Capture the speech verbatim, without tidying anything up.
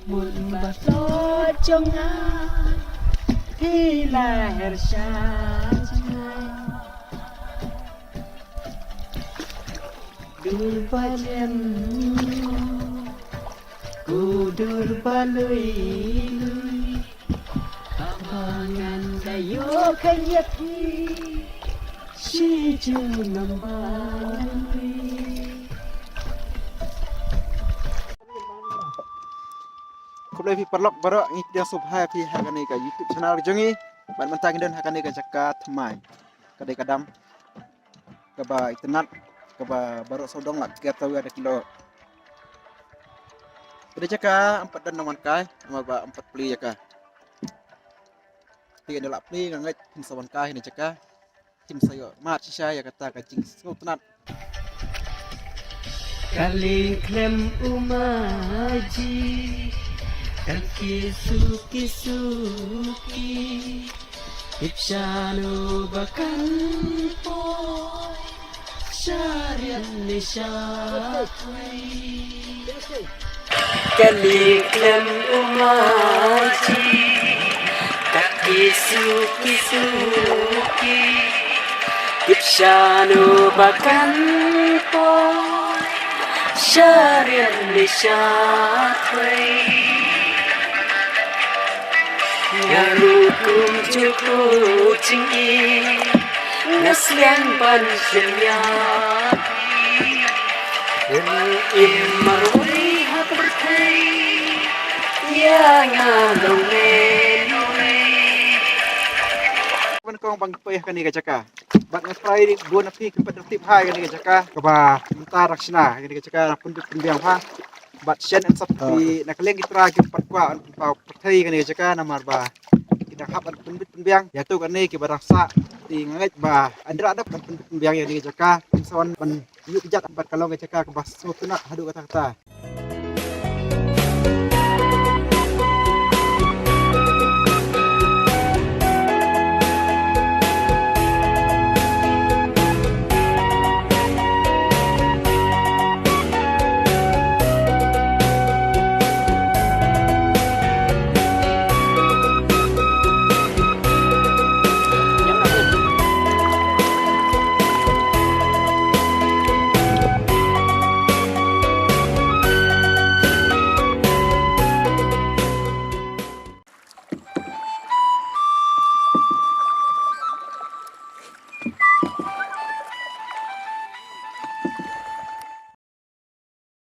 Mut ba tlot jong nga phi la her sha jngai. Dur ba jem, ko dur ba lui lui. Haba ngan da ïoh kheiñ ïa phi shi junom ba ngan ri. Khublei phi paralok baroh, ngi pdiang sngewbha ïa phi ha kane ka YouTube channel jong ngi. Bad mynta ngi don ha kane ka jaka thymmai, ka dei ka dam kaba itynnat, kaba baroh sawdong lah ker tawi da ki lyoh. Ka dei jaka ym pat don nongwan kai, namar ba ym pat plie ïa ka. Te ynda lah plie nga ngeit phin sa wan kai ha kane jaka, phin sa ïoh mad shisha ïa kata ka jingsngewtynnat. Ka lieng khlem u maji, kan ki suki suki. Tip shano ba kan poi sha riat ne sha thwei. Ka lieng khlem u maji, ka ki suki suki. Tip shano ba kan poi sha riat ne sha thwei. Nga rukom jong u jingim, nga sliang ban shem ïa phi. Im marwei ha pyrthei ïa nga long ne nongwei. Ban kong ban poi ha kane ka jaka. Bad nga trai bun na phi kim pat da tip ha kane ka jaka kaba mynta dang shna, kane ka jaka dang pynbit pynbiang ha. Bad shen en sap phi na ka liang ki trai kim pat kwah ban pynpaw pyrthei kane ka jaka namar ba ki dang hap ban pynbit pynbiang. Ïa to kane kiba dang sah, te nga ngeit ba yn da dap ban pynbit pynbiang ïa kane ka jaka. Kin sa wan ban ïuh kjat bad ka long ka jaka kaba sngewtynnat haduh katta katta.